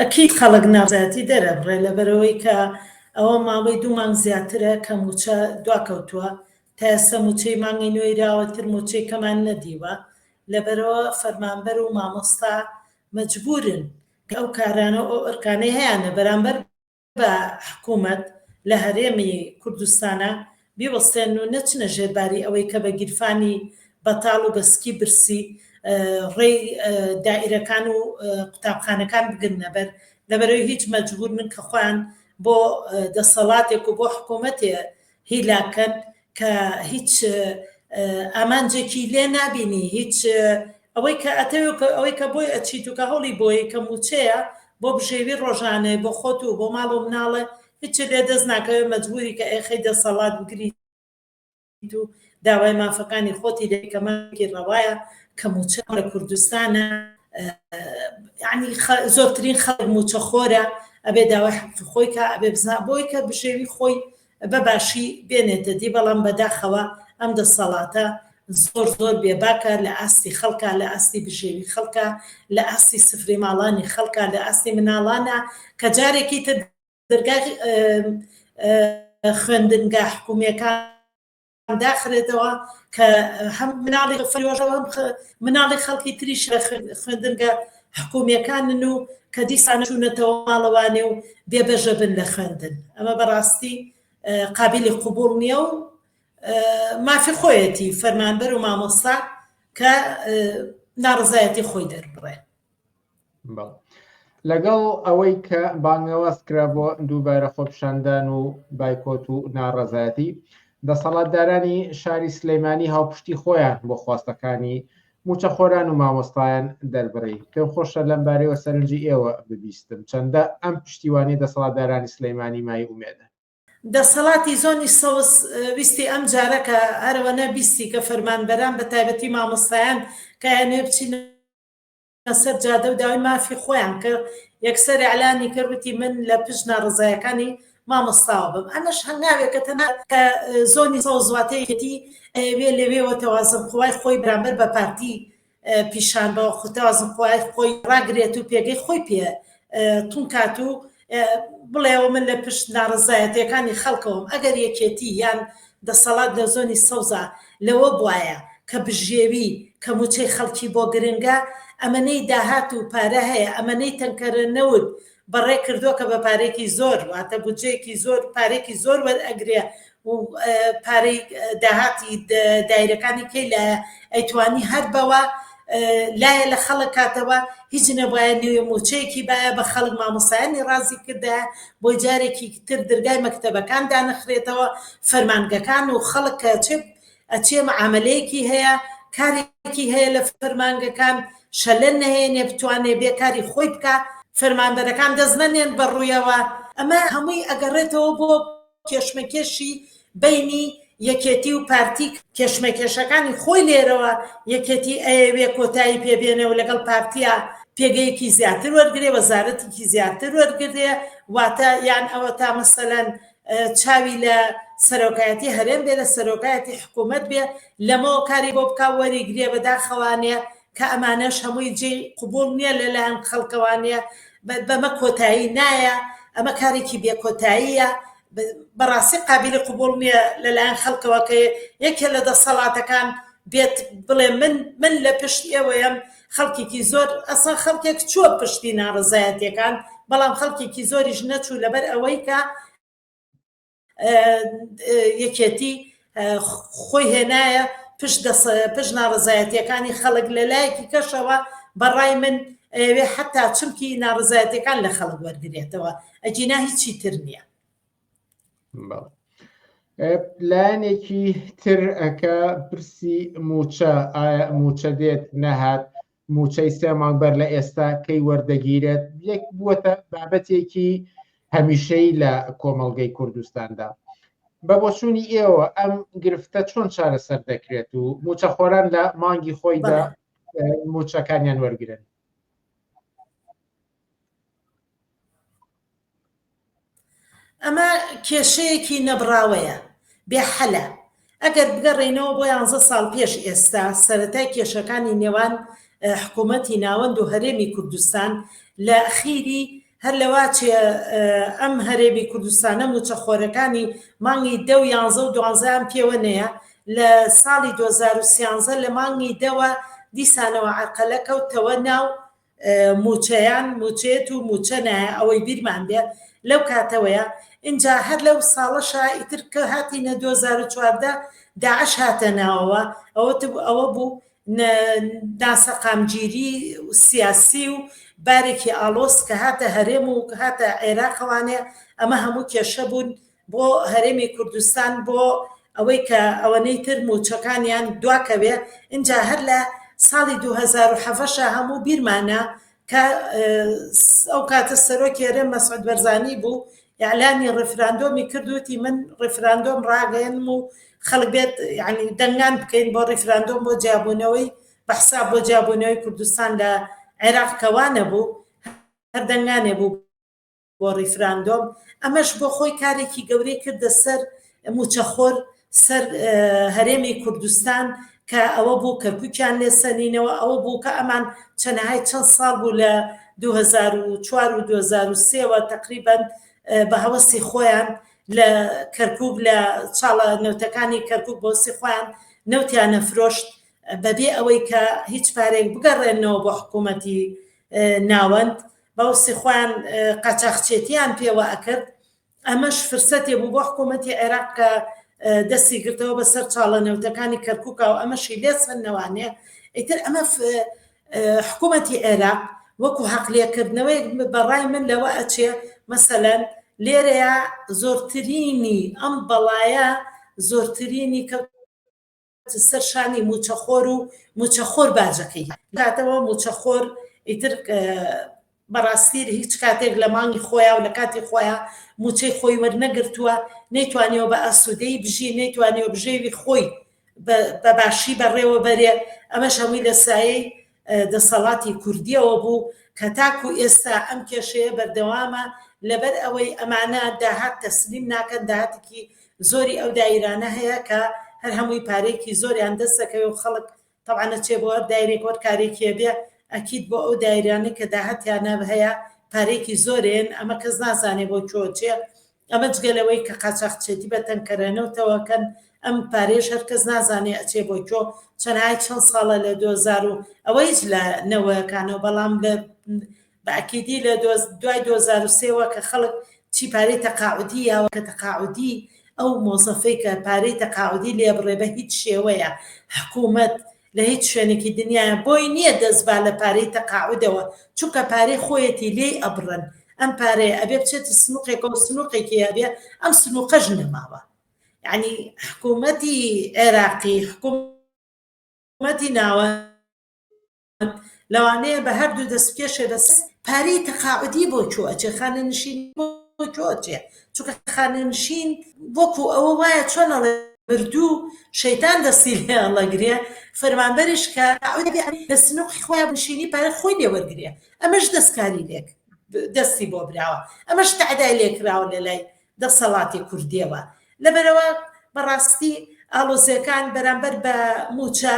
ئەکید خەڵک ناڕەزایەتی دەرئەبڕێ لەبەرئەوەی کە ئەوە ماوەی دوو مانگ زیاترە کە مووچە دواکەوتووە تا ئێستا مووچەی مانگی نۆی راوە تر مووچەی کەمان نەدیوە لەبەرئەوە فەرمانبەر و مامۆستا مەجبورن کە ئەو کارانە و ئەو ئەرکانەی هەیانە بەرامبەر بە حکوومەت لە هەرێمی کوردستانا بیوەستێنن و نەچنە ژێر باری ئەوەی کە بە گیرفانی بەتاڵ و بە سکی برسی ڕێی دائیرەکان و قوتابخانەکان بگرنە بەر، لەبەرئەوەی هیچ مەجبوور نن کە خۆیان بۆ دەسەڵاتێک و بۆ حکوومەتێ هیلاک کەن کە هیچ ئامانجێکی لێ نابینی هیچ ئەوەی کە ئەتەوێ و ئەوەی کە بۆی ئەچیت و کە هەوڵی بۆی کە مووچەیە بۆ بژێوی ڕۆژانەیە بۆ خۆت و بۆ ماڵ و مناڵێ هیچت لێ دەست ناکەوێ مەجبوری کە ئێخەی دەسەڵات بگریت و داوای مافەکانی خۆتی لێ کە مافێکی ڕەوایە کە مووچە لە کوردستانە یعنی زۆرترین خەڵک مووچەخۆرە ئەبێ داوای حەقی خۆی کا ئەبێ بزا بۆی کە بژێوی خۆی بە باشی بێنێتە دی بەڵام بەداخەوە ئەم دەسەڵاتە زۆر زۆر بێباکە لە ئاستی خەڵکا لە ئاستی بژێوی خەڵکا لە ئاستی سفرەی ماڵانی خەڵکا لە ئاستی مناڵانا کە جارێکی تر دەرگای خوێندنگا حکومیەکان داخرێتەوە کە هەم مناڵی فەرۆژەوە هەم مناڵی خەڵکی تریش لە خوێندنگە حکومیەکانن و کە دیسان چوونەتەوە ماڵەوانێ و بێبەژە بن لە خوێندن ئەمە بەڕاستی قابلی قوبوڵ نییە و مافی خۆیەتی فەرمانبەر و مامۆستا کە ناڕزایەتی خۆی دەربڕێ. لەگەڵ ئەوەی کە بانگەواز کرا بۆ دووبارە خۆپیشاندان و بایکۆت و ناڕەزایەتی، دەسەڵاتدارانی شاری سلێمانی هاوپشتی خۆیان بۆ خواستەکانی مووچەخۆران و مامۆستایان دەربڕی. پێم خۆشە لەمبارەیەوە سەرنجی ئێوە ببیستم، چەندە ئەم پشتیوانیەی دەسەڵاتدارانی سلێمانی مایەی ئومێدە؟ دەسەڵاتی زۆنی سەوز ویستی ئەم جارە کە هەرەوەنە بیستی کە فەرمانبەران بە تایبەتی مامۆستایان کە ئەیانەوێ بچینە سەر جادە و داوای مافی خۆیان کرد، یەکسەر ئیعلانی کرد وتی من لە پشت ناڕەزایەکانی مامۆستاوە بم. ئەمەش هەنگاوێکە تەنها کە زۆنی سەوز واتە یەکێتی ئەیەوێ لەوێوە تەوازن قوای خۆی بەرامبەر بە پارتی پیشان بە خۆ تەوازن قوای خۆی ڕاگرێت و پێگەی خۆی پێ توند کات و بڵێەوە من لە پشت ناڕەزایەتیەکانی خەڵکەوەم ئەگەر یەکێتی یان دەسەڵات لە زۆنی سەوزا لەوە بوایە کە بژێوی کە موچەی خەڵکی بۆ گرنگە ئەمەنەی داهات و پارە هەیە ئەمەنەی تەنکەرە نەوت بەڕێ کردووە کە بە پارێکی زۆر واتە بودجەیەکی زۆر پارێکی زۆر وەرئەگرێ و پارەی داهاتی دایرەکانی کەی لایە ئەیتوانی هەر بەوە لایە لە خەڵک کاتەوە هیچ نەبایە نوێ موچەیەکی بایە بە خەڵک مامۆسایانی ڕازی کردایە بۆی جارێکی تر درگای مەکتەبەکان دانەخرێتەوە فەرمانگەکان و خەڵک کە چێ ئەچێ معامەلەیەکی هەیە کارێکی هەیە لە فەرمانگەکان شەلەل نەهێنێ بتوانێ بێ کاری خۆی بکا فەرمانبەرەکان دەست نەنێن بە ڕوویەوە ئەمە هەمووی ئەگەڕێتەوە بۆ کێشمەکێشی بەینی یەکێتی و پارتی کێشمەکێشەکانی خۆی لێرەوە یەکێتی ئەیەوێ کۆتایی پێ بێنێ و لەگەڵ پارتیا پێگەیەکی زیاتر وەرگرێ وەزارەتێکی زیاتر وەرگرێ واتە یان ئەوەتا مەسەلەن چاوی لە سەرۆکایەتی هەرێم بێ لە سەرۆکایەتی حکوومەت بێ لەمەوە کاری بۆ بکا وەریگرێ بەداخەوانێ کە ئەمانەش هەمووی جێی قبوڵ نییە لەلایەن خەڵکەوانە بەمە کۆتایی نایە ئەمە کارێکی بێکۆتاییە بەڕاستی قابلی قبوڵ نییە لەلایەن خەڵکەوە کە یەکێ لە دەسەڵاتەکان بێت بڵێ من من لە پشت ئێوەیەم خەڵکێکی زۆر ئەسڵ خەڵکێک چووە پشتی ناڕەزایەتیەکان بەڵام خەڵکێکی زۆریش نەچوو لەبەر ئەوەی کە یەکێتی خۆی هێنایە پشت پشت ناڕەزایەتیەکانی خەڵک لە لایەکی کەشەوە بەڕای من ئەوێ حتا چمکی ناڕەزایەتیەکان لە خەڵک وەرگرێتەوە ئەگینا هیچی تر نییە. لایەنێکی تر کە پرسی موچە ئایا موچە دێت نەهات موچەی سێ مانگ بەر لە ئێستا کەی وەردەگیرێت یەک بووەتە بابەتێکی هەمیشەی لە کۆمەڵگەی کوردستاندا بە بۆچوونی ئێوە ئەم گرفتە چۆن چارەسەر دەکرێت و موچەخۆران لە مانگی خۆیدا موچەکانیان وەرگن؟ ئەمە کێشەیەکی نەبڕاوەیە، بێ حەلە. ئەگەر بگەڕێینەوە بۆ یانزە ساڵ پێش ئێستا، سەرەتای کێشەکانی نێوان حکوومەتی ناوەند و هەرێمی کوردستان لە خیری. هەر لەواچێ ئەم هەرێمی کوردستانە مووچەخۆرەکانی مانگی دە و یانزە و دوانزەیان پێوە نەیە، لە ساڵی 2013 لە مانگی دەوە دیسانەوە عەرقەلە کەوتەوە ناو مووچەیان، مووچەیەت و مووچە نایە، ئەوەی بیرمان بێ لەو کاتەوەیە. ئینجا هەر لەو ساڵەشا ئیتر کە هاتینە 2014 داعش هاتە ناوەوە، ئەوە بوو ناسەقامگیری سیاسی و بارێکی ئاڵۆز کە هاتە هەرێم و هاتە عێراقەوانێ، ئەمە هەموو کێشە بوون بۆ هەرێمی کوردستان بۆ ئەوەی کە ئەوەنەی تر مووچەکانیان دواکەوێ. ئینجا هەر لە ساڵی 2017 شا هەموو بیرمانە کە ئەو کاتە سەرۆکی هەرێم مەسعود بەرزانی بوو، ئیعلانی ڕیفراندۆمی کرد وتی من ڕیفراندۆم ڕاگەیەنم و خەڵک بێت یعنی دەنگان بکەین بۆ ڕیفراندۆم بۆ جیابوونەوەی بە حساب بۆ جیابوونەوەی کوردستان لە عێراق کە وا نەبوو هەر دەنگانێ بوو بۆ ڕیفراندۆم. ئەمەش بۆ خۆی کارێکی گەورەی کردە سەر مووچەخۆر سەر هەرێمی کوردستان کە ئەوە بوو کەرکوکیان لێ سەنینەوە، ئەوە بوو کە ئەمان چەنەهای چەند ساڵ بوو لە 2004 و 2003 وە تەقریبەن بە هەوەسی خۆیان لە کەرکوک لە چاڵە نەوتەکانی کەرکوک بۆسی خۆیان نەوتیان ئەفرۆشت بەبێ ئەوەی کە هیچ پارەیەک بگەڕێنەوە بۆ حکوومەتی ناوەند بەوسی خۆیان قاچاخچێتیان پێوە ئەکرد. ئەمەش فرسەتێ بوو بۆ حکوومەتی عێراق کە دەستی گرتەوە بەسەر چاڵە نەوتەکانی کەرکووکا و ئەمەشی لێ سەندنەوانێ. ئیتر ئەمە حکوومەتی عێراق وەکو هەق لێکردنەوەیەک بە ڕای من لەوە ئەچێ مەسەلەن لێرەیە زۆرترینی ئەم بەڵایە زۆرترینی کەوت سەر شانی مووچەخۆر و مووچەخۆر باجەکەی کاتەوە مووچەخۆر ئیتر بەڕاستی هیچ کاتێک لە مانگی خۆیان و لە کاتی خۆیان مووچەی خۆی وەرنەگرتووە، نەیتوانیوە بە ئاسوودەیی بژی، نەیتوانیوە بژێوی خۆی بە باشی بەڕێوە بەرێ. ئەمەش هەمووی لە سایەی دەسەڵاتی کوردیەوە بوو کە تاکو ئێستا ئەم کێشەیە بەردەوامە، لەبەر ئەوەی ئەمانە داهات تەسلیم ناکەن، داهاتێکی زۆری ئەو دایرانە هەیە کە هەر هەمووی پارەیەکی زۆریان دەست دەکەوێ و خەڵک تەبعەن ئەچێ بۆ هەر دایرێک وەر کارێکی هەبێ ئەکید بۆ ئەو دایرانەی کە داهاتیانە هەیە پارەیەکی زۆرێن، ئەمە کەس نازانێ بۆ کوێ ئەچێ. ئەمە جگە لەوەی کە قاچاخچێتی بە تەنکەرە نەوتەوە کەن، ئەم پارەیەش هەر کەس نازانێ ئەچێ بۆ کوێ. چەنەهای چەند ساڵە لە 2000 و ئەوە هیچ لە نەوەکانەوە، بەڵام لە بە ئەکیدی لە دوای 2003 وە کە خەڵک چی پارەی تەقاعودی یاوە، کە تەقاعودی ئەو مۆزەفەی کە پارەی تەقاعودی لێبڕێ بە هیچ شێوەیە حکوومەت لە هیچ شوێنێکی دنیایا بۆی نییە دەست با لە پارەی تەقاعودەوە، چونکە پارەی خۆیەتی لێی ئەبڕن، ئەم پارەیە ئەبێ بچێتە سنوقێکەوە سنوقێکی هەبێ، ئەم سنوقەش نەماوە. یعنی حکوومەتی عێراقی حکوومەتی ناوەند لەوانەیە بە هەردوو دەست بکێشێ بەس پارەی تەقاعودی بۆ کوێ ئەچێ، خانەنشینی بۆ کوێ ئەچێ؟ چونکە خانەنشین وەکو ئەوە وایە چۆن ئەڵێ مردوو شەیتان دەستی لێ هەڵەگرێ، فەرمانبەریش کە لە سنوقی خۆیان نشینی پارە خۆی لێ وەرگرێ، ئەمەش دەستکاری لێک دەستی بۆ براوە، ئەمەش تەعدای لێکراوە لە لای دەسەڵاتی کوردیەوە. لەبەرئەوە بەڕاستی ئاڵۆزیەکان بەرامبەر بە مووچە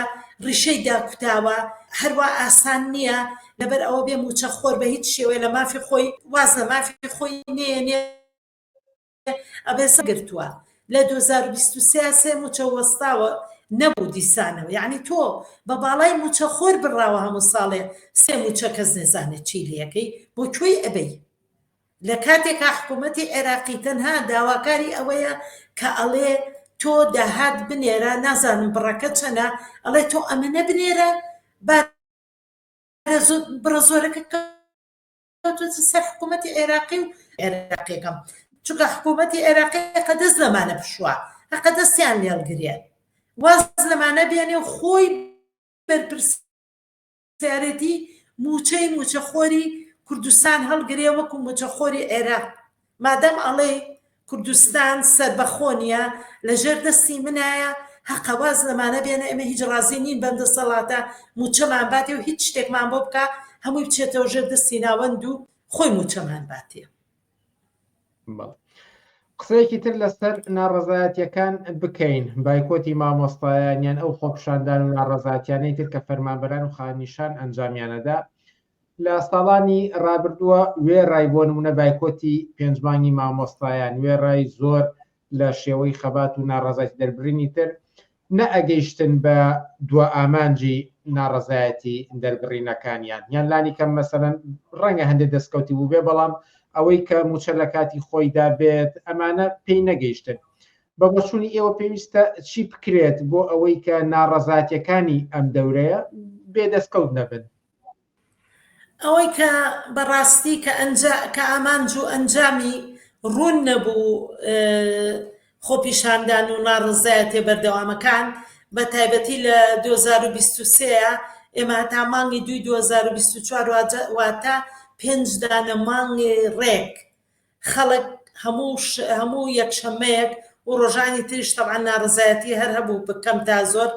ڕیشەی داکوتاوە، هەروا ئاسان نییە، لەبەر ئەوە بێ مووچە خۆر بە هیچ شێوەیە لە مافی خۆی واز لە مافی خۆی نێنێ، ئەبێ گرتووە لە 2023 سێ مووچە وەستاوە نەبوو دیسانەوە، یعنی تۆ بە باڵای مووچە خۆر بڕاوە هەموو ساڵێ سێ مووچە کەس نەزانێت چی لەکەی بۆ کوێی ئەبەی. لە کاتێکا حکوومەتی عێراقی تەنها داواکاری ئەوەیە کە ئەڵێ تۆ داهات بنێرە، نازانم بڕەکە چەنە، ئەڵێ تۆ ئەمەنە بنێرە با بڕە زۆرەکە کەوتووەتە سەر حکوومەتی عێراقی و عێراقیەکەم، چونکە حکوومەتی عێراقی هەقە دەست لەمانە بشوا، هەقە دەستیان لێڵگرێ، واز لەمانە بێنێ و خۆی بەرپرس پرسیارێتی مووچەی مووچەخۆری کوردستان هەڵگرێ وەکو مووچەخۆری عێراق مادەم ئەڵێی کوردستان سەربەخۆ نیە لەژێر دەستی منایە هەقە واز لەمانە بێنە ئێمە هیچ ڕازی نین بەم دەسەڵاتە مووچەمان باتێ و هیچ شتێکمان بۆ بکا هەمووی بچێتەوە ژێر دەستی ناوەند و خۆی مووچەمان باتێ. قسەیەکی تر لەسەر ناڕەزایەتیەکان بکەین، بایکۆتی مامۆستایان یان ئەو خۆپیشاندان و ناڕەزایەتیانەی تر کە فەرمانبەران و خاننیشان ئەنجامیانەدا. لە ساڵانی ڕابردووە وێڕای بۆ نمونە بایکۆتی پێنج مانگی مامۆستایان وێڕای زۆر لە شێوەی خەبات و ناڕەزایەتی دەربڕینی تر نەئەگەیشتن بە دوا ئامانجی ناڕەزایەتی دەربڕینەکانیان یان لانی کەم مەسەلەن ڕەنگە هەندێک دەستکەوتی بووبێ بەڵام ئەوەی کە موچە لە کاتی خۆیدا بێت ئەمانە پێی نەگەیشتن بە بۆچوونی ئێوە پێویستە چی بکرێت بۆ ئەوەی کە ناڕەزاتیەکانی ئەم دەورەیە بێ دەستکەوت نەبن؟ ئەوەی کە بەڕاستی کە ئەنجا کە ئامانج و ئەنجامی ڕوون نەبوو خۆپیشاندان و ناڕەزایەتیە بەردەوامەکان بە تایبەتی لە 2023 ئێمە هەتا مانگی دووی 2024 واتە پێنج دانە مانگی ڕێک خەڵک هەموو هەموو یەکشەممەیەک و ڕۆژانی تریش تەبعەن ناڕەزایەتی هەر هەبوو بە کەم تا زۆر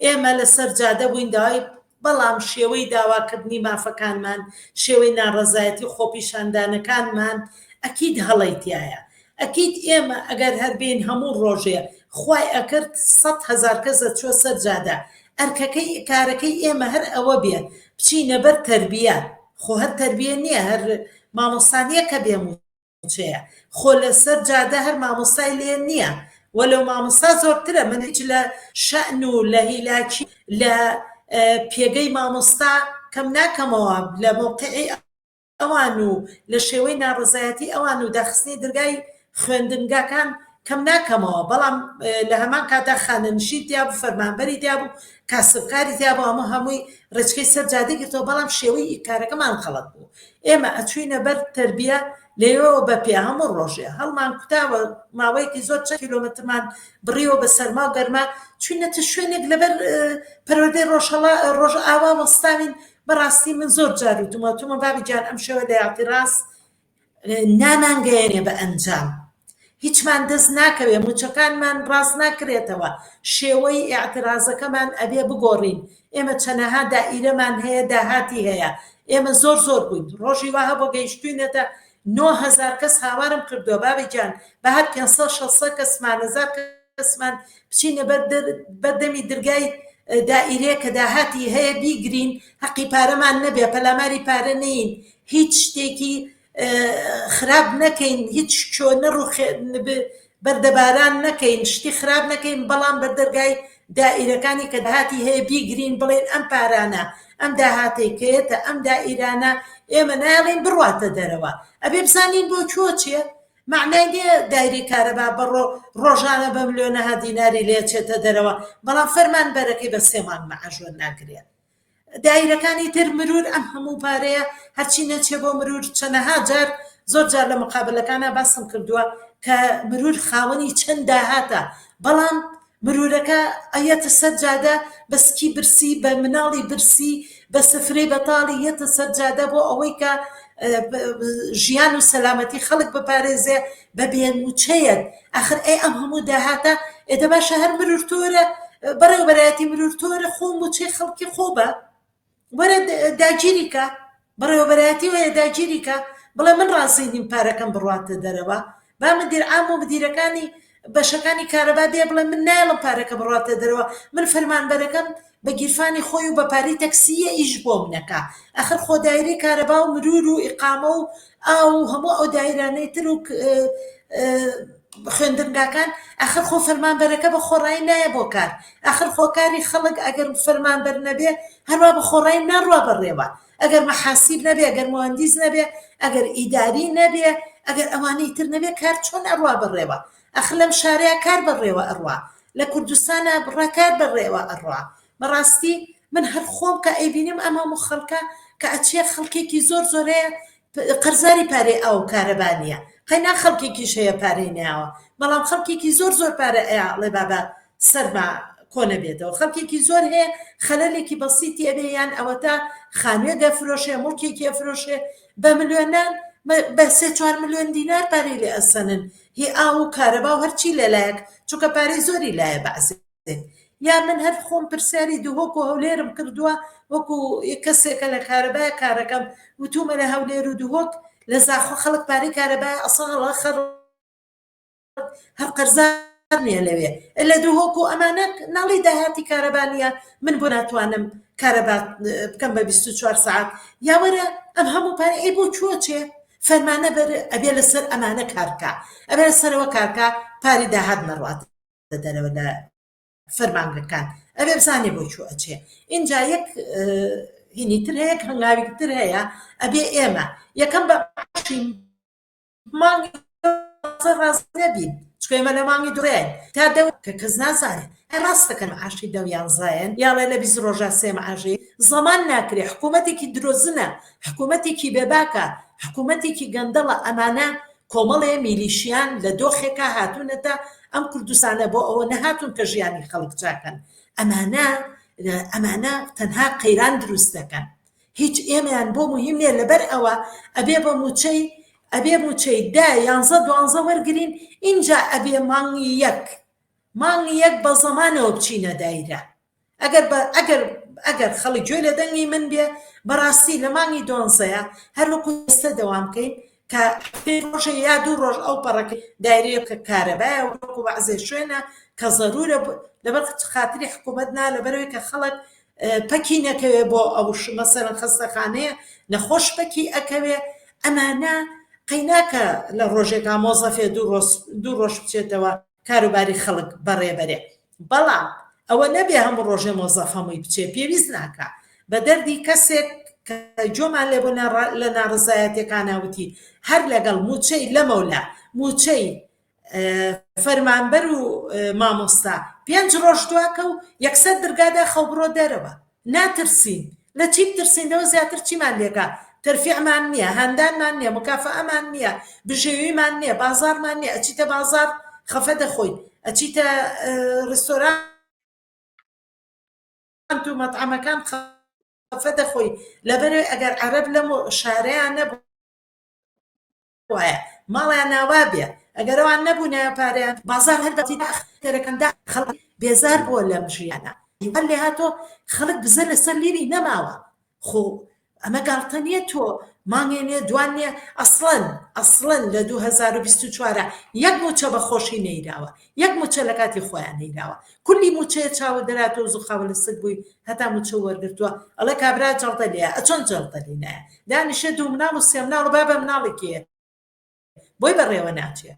ئێمە لەسەر جادە بووین داوای بەڵام شێوەی داواکردنی مافەکانمان شێوەی ناڕەزایەتی و خۆپیشاندانەکانمان ئەکید هەڵەی تیایە ئەکید ئێمە ئەگەر هەر بێین هەموو ڕۆژێ خوای ئەکرد 100 هەزار کەس ئەچووە سەر جادە ئەرکەکەی کارەکەی ئێمە هەر ئەوە بێ بچینە بەر تەربیە خۆ هەر تەربیە نییە هەر مامۆستا نییە کە بێ مووچەیە خۆ لەسەر جادە هەر مامۆستای لێ نییە وەلو مامۆستا زۆرترە من هیچ لە شەئن و لە هیلاکی لە پێگەی مامۆستا کەم ناکەمەوە لە مەوقعی ئەوان و لە شێوەی ناڕەزایەتی ئەوان و داخستنی درگای خوێندنگاکان کەم ناکەمەوە بەڵام لە هەمان کاتدا خانەنشین تیا بوو فەرمانبەری تیا بوو کاسبکاری تیا بوو هەموو هەمووی ڕێچکەی سەر جادەی گرتەوە بەڵام شێوەی کارەکەمان خەڵەت بوو ئێمە ئەچوینە بەر تەربیە لەوێوە بە پێ هەموو ڕۆژێ هەڵمان کوتاوە ماوەیەکی زۆر چەند کیلۆمەترمان بڕیوە بە سەرما و گەرما چوینەتە شوێنێک لەبەر پەروەردەی ڕۆژهەڵا ڕۆژئاوا وەستاوین بەڕاستی من زۆر جار وتومە وتومە بابی گیان ئەم شێوە لە ئیعتراز نامانگەیەنێ بە ئەنجام هیچمان دەست ناکەوێ موچەکانمان ڕاست ناکرێتەوە شێوەی ئیعترازەکەمان ئەبێ بگۆڕین ئێمە چەنەها دائیرەمان هەیە داهاتی هەیە ئێمە زۆر زۆر بووین ڕۆژی وا هەبوو گەیشتوینەتە 9000 کەس هاوارم کردووە بابی گیان بە هەر 500 600 کەسمان هەزار کەسمان بچینە بەر دەمی درگای دائیرەیە کە داهاتی هەیە بیگرین هەقی پارەمان نەبێ پەلاماری پارە نەین هیچ شتێکی خراپ نەکەین هیچ چۆ نەڕوخێ بەردەباران نەکەین شتی خراپ نەکەین بەڵام بەردەرگای دائیرەکانی کە داهاتی هەیە بیگرین بڵێن ئەم پارانە ئەم داهاتەی کەیەتە ئەم دائیرانە ئێمە نایڵین بڕواتە دەرەوە ئەبێ بزانین بۆ کوێ چێ مەعنای نیە دایرەی کارەبا بە ڕۆژانە بە ملیۆنەها دیناری لێ چێتە دەرەوە بەڵام فەرمانبەرەکەی بە سێ مانگ مەعاش وەرناگرێ دایرەکانی تر مرور ئەم هەموو پارەیە هەرچی نەچێ بۆ مرور چەنەها جار زۆر جار لە مقابلەکانە باسم کردووە کە مرور خاوەنی چەند داهاتە بەڵام مرورەکە ئەیەتە سەر جادە بە سکی برسی بە مناڵی برسی بە سفرەی بەتاڵی یەتە سەر جادە بۆ ئەوەی کە ژیان و سەلامەتی خەڵک بپارێزێ بە بێ موچەیەک ئاخر ئەی ئەم هەموو داهاتە ئێدە باشە هەر مرور تۆرە بەڕێوەبەرایەتی مرور تۆرە خۆ موچەی خەڵکی خۆ بە وەرە داگیری کە بەڕێوەبەرایەتی وەیە داگیری کە بڵێ من ڕازی نیم پارەکەم بڕواتە دەرەوە با مدیر عام و مدیرەکانی بەشەکانی کارەبا بێ بڵێ من نایەڵم پارەکە بڕواتە دەرەوە من فەرمانبەرەکەم بە گیرفانی خۆی و بە پارەی تەکسییە ئیش بۆ منەکە ئەخر خۆ دایرەی کارەبا و مرور و ئیقامە و ئاو و هەموو ئەو دایرانەی تر و خوێندنگاکان ئەخر خۆ فەرمانبەرەکە بە خۆڕایی نایە بۆ کار ئەخر خۆ کاری خەڵک ئەگەر فەرمانبەر نەبێ هەروا بە خۆڕایی ناڕوا بەڕێوە ئەگەر مەحاسیب نەبێ ئەگەر موهەندیس نەبێ ئەگەر ئیداری نەبێ ئەگەر ئەوانەی تر نەبێ کار چۆن ئەڕوا بەڕێوە ئەخر لەم شارەیا کار بەڕێوە ئەڕوا لە کوردستانا بڕا کار بەڕێوە ئەڕوا بەڕاستی من هەر خۆم کە ئەیبینم ئەم هەموو خەڵکە کە ئەچێ خەڵکێکی زۆر زۆر هەیە قەرزاری پارەی ئاو و کارەبا نییە قەینا خەڵکێکیش هەیە پارەی ناوە بەڵام خەڵکێکی زۆر زۆر پارە ئەیا ئەڵێ بابە سەرما کۆ نەبێتەوە خەڵکێکی زۆر هەیە خەلەلێکی بەسیتی ئەبێ یان ئەوەتا خانوێک ئەفرۆشێ موڵکێکی ئەفرۆشێ بە ملیۆنان بە سێ چوار ملیۆن دینار پارەی لێ ئەسەنن هی ئاو و کارەبا و هەرچی لەلایەک چونکە پارەی زۆری لایە بەعزێک یا من هەر خۆم پرسیاری دهۆک و هەولێرم کردووە وەکو کەسێکە لە کارەبایە کارەکەم وتومە لە هەولێر و دهۆک لە زاخۆ خەڵک پارەی کارەبای ئەسڵ خەڕ هەر قەرزار نییە لەوێ لە دهۆک و ئەمانە ناڵی داهاتی کارەبا نییە من بۆ ناتوانم کارەبا بکەم بە 24 سەعات یا وەرە. ئەم هەموو پارە ئەی بۆ کوێ چێ فەرمانە بەر ئەبێ لەسەر ئەمانە کارکە ئەبێ لەسەرەوە کارکە پاری داهات نەڕواتە دەرەوە لە فەرمانگەکان ئەبێ بزانێ بۆ کوێ ئەچێ ئینجا یەک هینی تر هەیە هەنگاوی تر هەیە ئەبێ ئێمە یەکەم بە مانگی ڕاز نەبین چکە ئێمە لە مانگی دوڕێن تا دە کە کەس نازانێت ئەی ڕاست دەکەن معاشی دە یان زایەن یاڵێ لە 20 ڕۆژا سێ معاشی زەمان ناکرێ حکوومەتێکی درۆزنە حکوومەتێکی بێباکە حکوومەتێکی گەندەڵە ئەمانە کۆمەڵێ میلیشیان لە دۆخێکا هاتوونەتە ئەم کوردستانە بۆ ئەوە نەهاتوون کە ژیانی خەڵک چاکەن ئەمانە ئەمانە تەنها قەیران دروست دەکەن هیچ ئێمەیان بۆ مهم نییە لەبەر ئەوە ئەبێ بە موچەی ئەبێ موچەی دە یانزە دوانزە وەرگین ئینجا ئەبێ مانگی یەک مانگی یەک بە زەمانەوە بچینە دایرە ئەگەر بە ئەگەر ئەگەر خەڵک گوێ لە دەنگی من بێ بەڕاستی لە مانگی دۆنزەیە هەر وەکو ئێستا دەوام بکەین کە پێنج ڕۆژێ یا دوو ڕۆژ ئەو پەڕەکەی دایرەیە کە کارەبایە وەکو بەعزێ شوێنە کە زەرورە لەبەر خاتری حکوومەت نا لەبەرەوەی کە خەڵک پەکی نەکەوێ بۆ ئەو مەسەرەن خەستەخانەیە نەخۆش پەکی ئەکەوێ ئەمانە قەیناکە لە ڕۆژێکا مۆزەفێ دوو ڕۆژ بچێتەوە کاروباری خەڵک بەڕێبەرێ بەڵام ئەوە نەبێ هەموو ڕۆژێ مۆزەف هەمووی بچێ پێویست ناکا بە دەردی کەسێک کە جۆمان لێ بۆ لە ناڕزایەتەکانە وتی هەر لەگەڵ موچەی لەمەولا موچەی فەرمانبەر و مامۆستا پێنج ڕۆژ دواکە و یەکسەر درگادا خەو بڕۆ دەرەوە ناترسین لە چی بترسین لەوە زیاتر چیمان لێکا تەرفیعمان نییە هاندانمان نییە مکافەئەمان نییە بژێویمان نییە بازاڕمان نییە ئەچیتە بازاڕ خەفە دەخۆیت ئەچیتە ڕێستۆرانت و مەتعەمەکان خەفە دەخۆی لەبەرەوەی ئەگەر عەرەب لەم شارەیان نەبوو وایە ماڵیان ناوا بێ ئەگەر ئەوان نەبوونایە پارەیان بازار هەر بەتی دەرەکەندا خەڵک بێزار بووە لەم ژیانە هەر لێ هاتۆ خەڵک بزە لەسەر لیری نەماوە خۆ ئەمە گاڵتە نییە تۆ مانگێ نییە دوان نییە ئەسڵەن ئەسڵەن لە 2024 یەک موچە بە خۆشی نەیراوە یەک موچە لە کاتی خۆیان نەیراوە کولی موچەیە چاوە دەراتۆ زوخاوە لە سک بووی هەتا موچە وەرگرتووە ئەڵێ کابرا جەڵدە لێیە ئەچۆن جەڵدە لێ نایە دانیشێ دوو مناڵ و سێ مناڵ و بابە مناڵێکی هەیە بۆی بەڕێوە ناچێ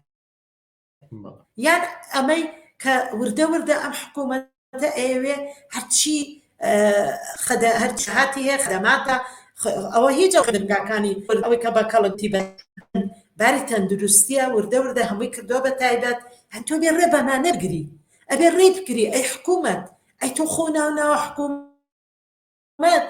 یان ئەمەی کە وردە وردە ئەم حکوومەتە ئەیەوێ هەرچی هەرچی هاتی هەیە خدەماتە ئەوە هیچ ئەو دەرگاکانی ئەوەی کە بە کەڵکی بە باری تەندروستیە وردە وردە هەمووی کردووە بە تایبەت هەن تۆ بێ ڕێ بەمانە بگری ئەبێ ڕێ بگری ئەی حکوومەت ئەی تۆ خۆ ناو ناوە حکوومەت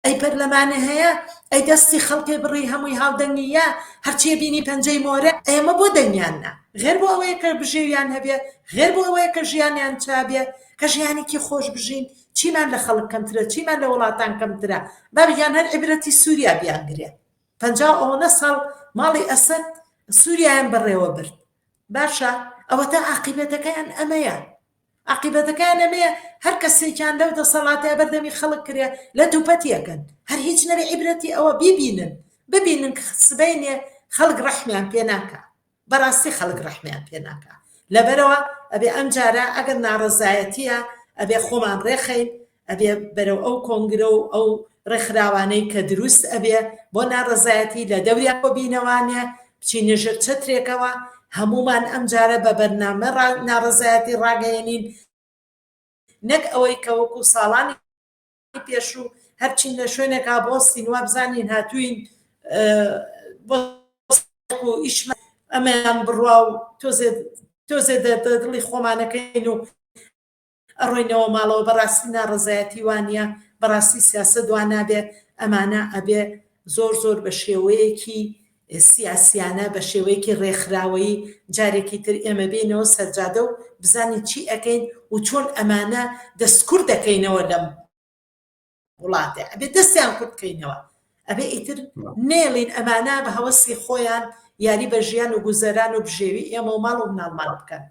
ئەی پەرلەمانێ هەیە ئەی دەستی خەڵکێ بڕی هەمووی هاودەنگی یە هەرچیە بینی پەنجەی مۆرە ئێمە بۆ دەنگیان نا غێر بۆ ئەوەیە کە بژێویان هەبێ غێر بۆ ئەوەیە کە ژیانیان چابێ کە ژیانێکی خۆش بژین چیمان لە خەڵک کەمترە چیمان لە وڵاتان کەمترە بابیان هەر عیبرەتی سووریا بیانگرێ پەنجا ئەوەنە ساڵ ماڵی ئەسەد سووریایان بەڕێوە برد باشە ئەوەتا عاقیبەتەکەیان ئەمەیە عاقیبەتەکەیان ئەمەیە هەر کەسێکیان لەو دەسەڵاتەیە بەردەمی خەڵک کرێ لە دووپەتی ئەکەن هەر هیچ نەبێ عیبرەتی ئەوە بیبینن ببینن کە سبەینێ خەڵک ڕەحمیان پێ ناکا بەڕاستی خەڵک ڕەحمیان پێ ناکا لەبەرەوە ئەبێ ئەم جارە ئەگەر ناڕەزایەتیە ئەبێ خۆمان ڕێخەین ئەبێ بەرەو ئەو کۆنگرە و ئەو ڕێکخراوانەی کە دروست ئەبێ بۆ ناڕەزایەتی لە دەوریان کۆبینەوانێ بچینە ژێر چەترێکەوە هەموومان ئەم جارە بە بەرنامە ناڕەزایەتی ڕاگەیەنین نەک ئەوەی کە وەکو ساڵانی پێشوو هەرچین لە شوێنێکا بۆستین وابزانین هاتوین بۆ ئیشمان ئەمەیان بڕوا و تۆزێ تۆزێ دڵی خۆمانەکەین و ئەڕۆینەوە ماڵەوە بەڕاستی ناڕەزایەتی وانیە بەڕاستی سیاسەت وا نابێ ئەمانە ئەبێ زۆر زۆر بە شێوەیەکی سیاسیانە بە شێوەیەکی ڕێکخراوەیی جارێکی تر ئێمە بێینەوە سەرجادە و بزانین چی ئەکەین و چۆن ئەمانە دەستکورد دەکەینەوە لەم وڵاتێ ئەبێ دەستیان کورت کەینەوە ئەبێ ئیتر نێڵین ئەمانە بە هەوەسی خۆیان یاری بە ژیان و گوزەران و بژێوی ئێمە و ماڵ و مناڵمان بکەن.